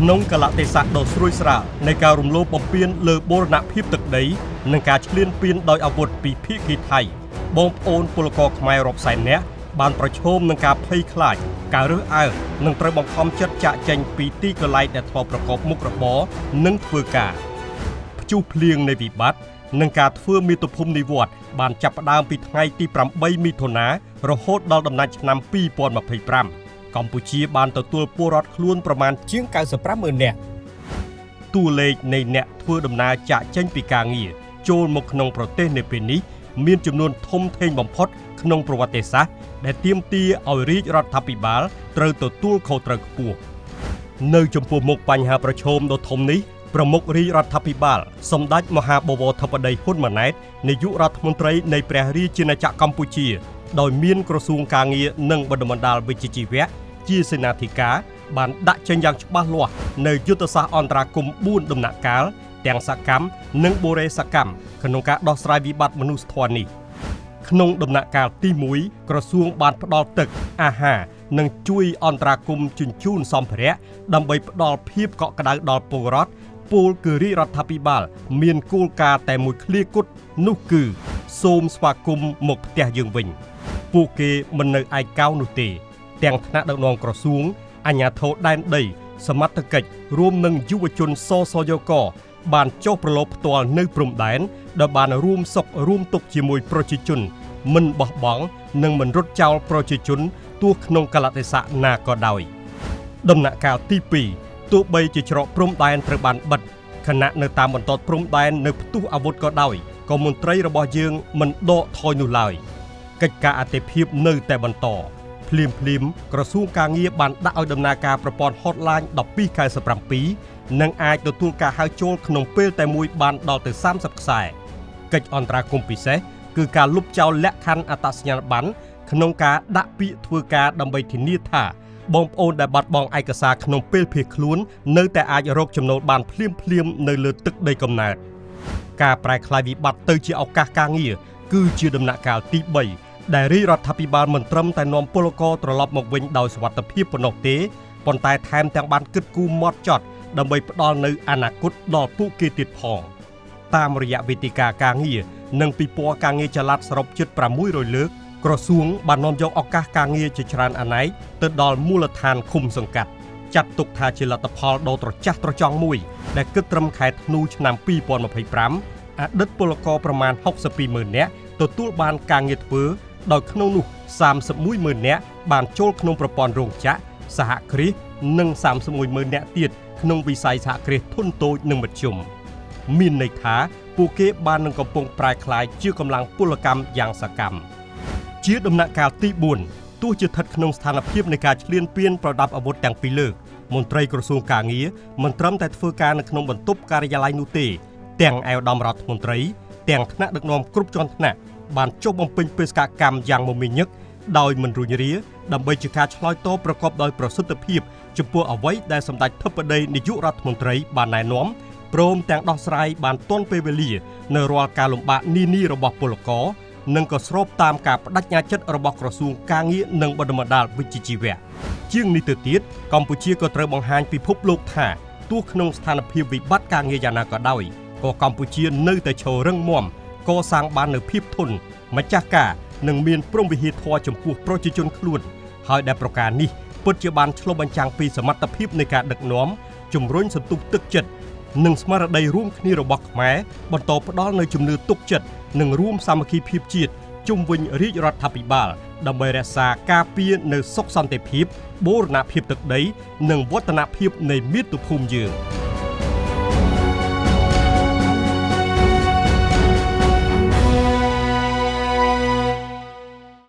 ក្នុងកលៈទេសៈដ៏ស្រួយស្រាលនៃការរំលោភបំពានលើបូរណភាពទឹកដីនិងការឈ្លានពានដោយអាវុធពីភាគីថៃបងប្អូនពលករខ្មែររាប់សែននាក់បានប្រឈមនឹងការភ័យខ្លាចការរើសអើងនិងត្រូវបង្ខំចិត្តចាកចេញពីទីកន្លែងដែលធ្លាប់ប្រកបមុខរបរនិងធ្វើការព្យុះភ្លៀងនៃវិបត្តិនិងការធ្វើមាតុភូមិនិវត្តន៍បានចាប់ផ្ដើមពីថ្ងៃទី8មិថុនារហូតដល់ដំណាច់ឆ្នាំ2025កម្ពុជាបានទទួលពលរដ្ឋខ្លួនប្រមាណជាង95ម៉ឺននាក់តួលេខនៃអ្នកធ្វើដំណើរចាកចេញពីការងារចូលមកក្នុងប្រទេសនៅពេលនេះមានចំនួនធំធេងបំផុតក្នុងប្រវត្តិសាស្ត្រដែលទាមទារឲ្យរាជរដ្ឋាភិបាលត្រូវទទួលខុសត្រូវខ្ពស់នៅចំពោះមុខបញ្ហាប្រឈមដ៏ធំនេះប្រមុខរាជរដ្ឋាភិបាលសម្ដេចមហាបវរធិបតីហ៊ុនម៉ាណែតនាយករដ្ឋមន្ត្រីនៃព្រះរាជាណាចក្រកម្ពុជាដោយមានក្រសួងការងារនិងបណ្ដុះបណ្ដាលវិជ្ជាជីវៈជាសេនាធិការបានដាក់ចេញយ៉ាងច្បាស់លាស់នៅយុទ្ធសាស្ត្រអន្តរាគមន៍4ដំណាក់កាលទាំងសកម្មនិងបុរេសកម្មក្នុងការដោះស្រាយវិបត្តិមនុស្សធម៌នេះក្នុងដំណាក់កាលទី1ក្រសួងបានផ្ដល់ទឹកអាហារនិងជួយអន្តរាគមន៍ជញ្ជូនសម្ភារៈដើម្បីផ្ដល់ភាពកក់ក្ដៅដល់ពលរដ្ឋពលគឺរាជរដ្ឋាភិបាលមានគោលការណ៍តែមួយឃ្លាគត់នោះគឺសូមស្វាគមន៍មកផ្ទះយើងវិញពួកគេមិននៅឯកោនោះទេទាំងថ្នាក់ដឹកនាំក្រសួងអាជ្ញាធរដែនដីសមត្ថកិច្ចរួមនឹងយុវជនសសយកបានចុះប្រឡូកផ្ទាល់នៅព្រំដែនដែលបានរួមសុខរួមទុក្ខជាមួយប្រជាជនមិនបោះបង់និងមិនរត់ចោលប្រជាជនទោះក្នុងកាលៈទេសៈណាក៏ដោយដំណាក់កាលទី2ទោះបីជាច្រកព្រំដែនត្រូវបានបិទខណៈនៅតាមបន្ទាត់ព្រំដែននៅផ្ទុះអាវុធក៏ដោយក៏មន្ត្រីរបស់យើងមិនដកថយនោះឡើយកិច្ចការអតិភិបនៅតែបន្តភ្លាមភ្លាមក្រសួងការងារបានដាក់ឲ្យដំណើរការប្រព័ន្ធ Hotline 1297និងអាចទទួលការហៅចូលក្នុងពេលតែមួយបានដល់ទៅ30ខ្សែកិច្ចអន្តរាគមន៍ពិសេសគឺការលុបចោលលក្ខខណ្ឌអត្តសញ្ញាណប័ណ្ណក្នុងការដាក់ពាក្យធ្វើការដើម្បីធានាថាបងប្អូនដែលបាត់បង់ឯកសារក្នុងពេលភៀសខ្លួននៅតែអាចរកចំណូលបានភ្លាមភ្លាមនៅលើទឹកដីកំណើតការប្រែក្លាយវិបត្តិទៅជាឱកាសការងារគឺជាដំណាក់កាលទី3ដែលរាជរដ្ឋាភិបាលមិនត្រឹមតែនាំពលករត្រឡប់មកវិញដោយសុវត្ថិភាពប៉ុណ្ណោះទេប៉ុន្តែថែមទាំងបានគិតគូរម៉ត់ចត់ដើម្បីផ្ដល់នូវអនាគតដល់ពួកគេទៀតផងតាមរយៈវេទិកាការងារនិងពិព័រណ៍ការងារចល័តសរុបជិត600លើកក្រសួងបាននាំយកឱកាសការងារជាច្រើនអនេកទៅដល់មូលដ្ឋានឃុំសង្កាត់ចាត់ទុកថាជាលទ្ធផលដ៏ត្រចះត្រចង់មួយដែលគិតត្រឹមខែធ្នូឆ្នាំ2025អតីតពលករប្រមាណ62ម៉ឺននាក់ទទួលបានការងារធ្វើដោយក្នុងនោះ31ម៉ឺននាក់បានចូលក្នុងប្រព័ន្ធរោងចក្រសហគ្រាសនិង31ម៉ឺននាក់ទៀតក្នុងវិស័យសហគ្រាសធុនតូចនិងមធ្យមមានន័យថាពួកគេបាននឹងកំពុងប្រែក្លាយជាកម្លាំងពលកម្មយ៉ាងសកម្មជាដំណាក់កាលទី4ទោះជាស្ថិតក្នុងស្ថានភាពនៃការឈ្លានពានប្រដាប់អាវុធទាំងពីរលើកមន្ត្រីក្រសួងការងារមិនត្រឹមតែធ្វើការនៅក្នុងបន្ទប់ការិយាល័យនោះទេទាំងឯកឧត្តមរដ្ឋមន្ត្រីទាំងថ្នាក់ដឹកនាំគ្រប់ជាន់ថ្នាក់បានចុះបំពេញបេសកកម្មយ៉ាងមមាញឹកដោយមិនរុញរាដើម្បីជាការឆ្លើយតបប្រកបដោយប្រសិទ្ធភាពចំពោះអ្វីដែលសម្ដេចធិបតីនាយករដ្ឋមន្ត្រីបានណែនាំព្រមទាំងដោះស្រាយបានទាន់ពេលវេលានៅរាល់ការលំបាកនានារបស់ពលករនិងក៏ស្របតាមការបដិញ្ញាចិត្តរបស់ក្រសួងការងារនិងបណ្ដុះបណ្ដាលវិជ្ជាជីវៈជាងនេះទៅទៀតកម្ពុជាក៏ត្រូវបង្ហាញពិភពលោកថាទោះក្នុងស្ថានភាពវិបត្តិការងារយ៉ាងណាក៏ដោយក៏កម្ពុជានៅតែឈររឹងមាំកសាងបាននូវភាពធន់ម្ចាស់ការនិងមានព្រហ្មវិហារធម៌ចំពោះប្រជាជនខ្លួនហើយដែលប្រការនេះពិតជាបានឆ្លុះបញ្ចាំងពីសមត្ថភាពនៃការដឹកនាំជំរុញសន្ទុះទឹកចិត្តនិងស្មារតីរួមគ្នារបស់ខ្មែរបន្តផ្ដល់នូវជំនឿទុកចិត្តនិងរួមសាមគ្គីភាពជាតិជុំវិញរាជរដ្ឋាភិបាលដើម្បីរក្សាការពារនូវសុខសន្តិភាពបូរណភាពទឹកដីនិងវឌ្ឍនភាពនៃមាតុភូមិយើង។